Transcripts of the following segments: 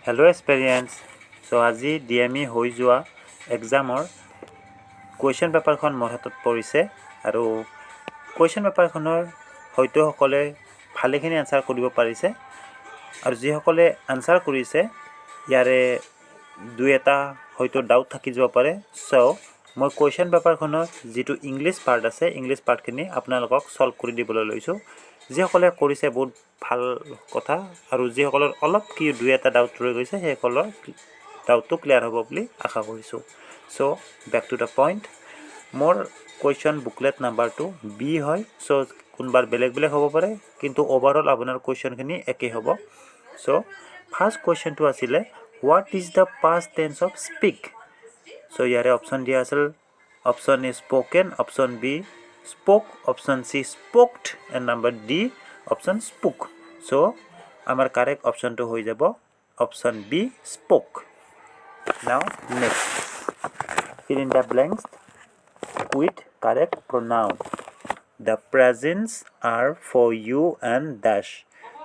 Hello' এছপিৰেণ্টছ, চ' আজি DME হৈ যোৱা এক্সামৰ কুৱেশ্যন পেপাৰখন মোৰ হাতত পৰিছে আৰু কুৱেশ্যন পেপাৰখনৰ হয়তো সকলোৱে ভালেখিনি এনচাৰ কৰিব পাৰিছে আৰু যিসকলে এনচাৰ কৰিছে, ইয়াৰে দুই এটা হয়তো ডাউট থাকি যাব পাৰে। চ' মই কুৱেশ্যন পেপাৰখনৰ যিটো ইংলিছ পাৰ্ট আছে, ইংলিছ পাৰ্টখিনি আপোনালোকক ছল্ভ কৰি দিবলৈ লৈছোঁ। যিসকলে কৰিছে, বহুত ভাল কথা আৰু যিসকলৰ অলপ কি দুই এটা ডাউট ৰৈ গৈছে, সেইসকলৰ ডাউটটো ক্লিয়াৰ হ'ব বুলি আশা কৰিছোঁ। So back to the point, মোৰ কুৱেশ্যন বুকলেট নাম্বাৰটো বি হয়। চ' কোনোবাৰ বেলেগ বেলেগ হ'ব পাৰে, কিন্তু অভাৰঅল আপোনাৰ কুৱেশ্যনখিনি একেই হ'ব। চ' ফাৰ্ষ্ট কুৱেশ্যনটো আছিলে, "What is the past tense of speak?" So ইয়াৰে অপশ্যন দিয়া আছিল option A, spoken, option B, spoke, option C, spoked and number D option, spook. So আমাৰ কাৰেক্ট অপশ্যনটো হৈ যাব option B, spoke. Now next, fill in the blanks with correct pronoun. The presents are for you and dash.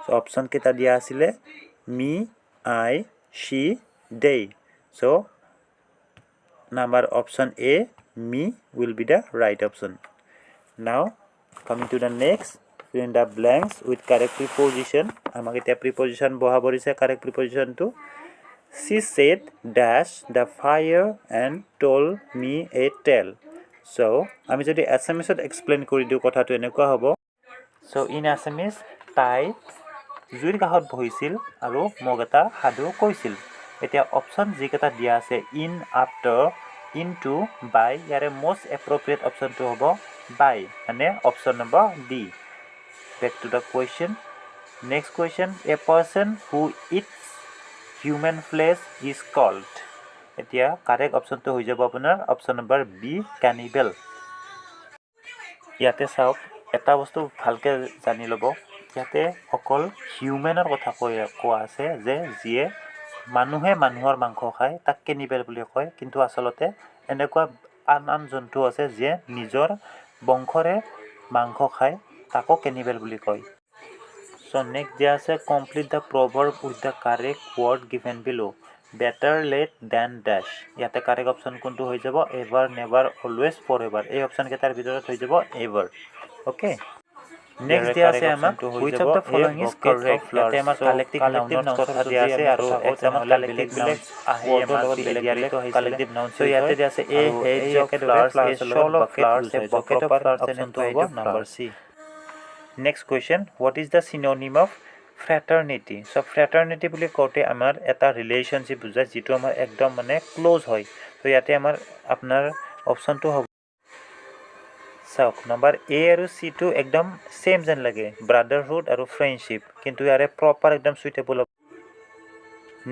So option কেইটা দিয়া আছিলে me, I, she, they. So number option A, me will be the right option. Now coming to the next, fill in the blanks with correct preposition. আমাক এতিয়া preposition বহাব দিছে, correct prepositionটো। She said dash the fire and told me a tale. So আমি যদি এছামিছত explain কৰি দিওঁ, কথাটো এনেকুৱা হ'ব। চ' ইন আছামিজ, তাই জুইৰ কাষত বহিছিল আৰু মোক এটা সাধু কৈছিল। এতিয়া অপশ্যন যিকেইটা দিয়া আছে, in, after, in to, by, ইয়াৰে মষ্ট এপ্ৰপ্ৰিয়েট অপশ্যনটো হ'ব বাই, মানে option number D. Back to the question. Next question, a person who eats human flesh is called. এতিয়া কাৰেক্ট অপশ্যনটো হৈ যাব আপোনাৰ অপশ্যন নম্বৰ বি, কেনিবেল। ইয়াতে চাওক, এটা বস্তু ভালকৈ জানি ল'ব, ইয়াতে অকল হিউমেনৰ কথা কৈ কোৱা আছে যে যিয়ে মানুহে মানুহৰ মাংস খায়, তাক কেনিবেল বুলি কয়। কিন্তু আচলতে এনেকুৱা আন আন জন্তু আছে, যিয়ে নিজৰ বংশৰে মাংস খায়, তাকো কেনিবেল বুলি কয়। চ' নেক্সট দিয়া আছে, complete the proverb with the correct word given below. Better late than dash. ইয়াতে কাৰেক্ট অপশ্যন কোনটো হৈ যাব? Ever, never, always, for ever. এই অপশ্যনকেইটাৰ ভিতৰত হৈ যাব এভাৰ। অ'কে, নেক্সট দিয়া আছে আমাক, which of the following is correct? ইয়াতে আমাৰ কালেক্টিভ নাউনৰ কথা দিয়া আছে আৰু এক্সামত কালেক্টিভ নাউন আহে, আমাৰ বেলেগ কালেক্টিভ নাউন। চ' ইয়াতে দিয়া আছে a hedge of flowers, a shoal of flowers, a bouquet of flowers অপশ্যনটো হ'ব number C. Next question, what is the synonym of fraternity? So fraternity বুলি কওঁতে আমাৰ এটা ৰিলেশ্যনশ্বিপ বুজায়, যিটো আমাৰ একদম মানে ক্ল'জ হয়। ত' ইয়াতে আমাৰ আপোনাৰ অপশ্যনটো হ'ব, চাওক, নাম্বাৰ এ আৰু চিটো একদম ছেইম যেন লাগে, ব্ৰাদাৰহুড আৰু ফ্ৰেণ্ডশ্বিপ, কিন্তু ইয়াৰে প্ৰপাৰ একদম চুইটেবল হ'ব।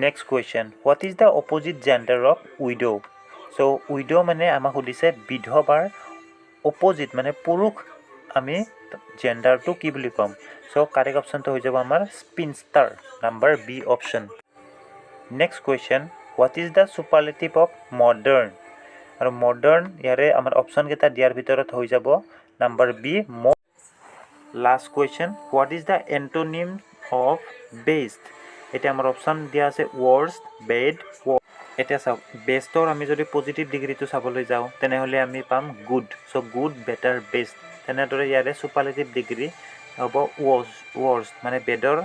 Next question, what is the opposite gender of widow? So widow মানে আমাক সুধিছে বিধৱাৰ অপজিট মানে পুৰুষ আমি জেণ্ডাৰটো কি বুলি ক'ম? চ' কাৰেক্ট অপশ্যনটো হৈ যাব আমাৰ spinster, number B option. Next question, what is the superlative of modern? আৰু মডাৰ্ণ ইয়াৰে আমাৰ অপশ্যনকেইটা দিয়াৰ ভিতৰত হৈ যাব number B. Last question, what is the antonym of best? এতিয়া আমাৰ অপশ্যন দিয়া আছে ৱৰ্ষ্ট, বেড। এতিয়া চাওক, বেষ্টৰ আমি যদি পজিটিভ ডিগ্ৰীটো চাবলৈ যাওঁ, তেনেহ'লে আমি পাম good. So good, better, best. তেনেদৰে ইয়াৰে চুপাৰলেটিভ ডিগ্ৰী হ'ব ৱৰ্ষ্ট, মানে বেডৰ।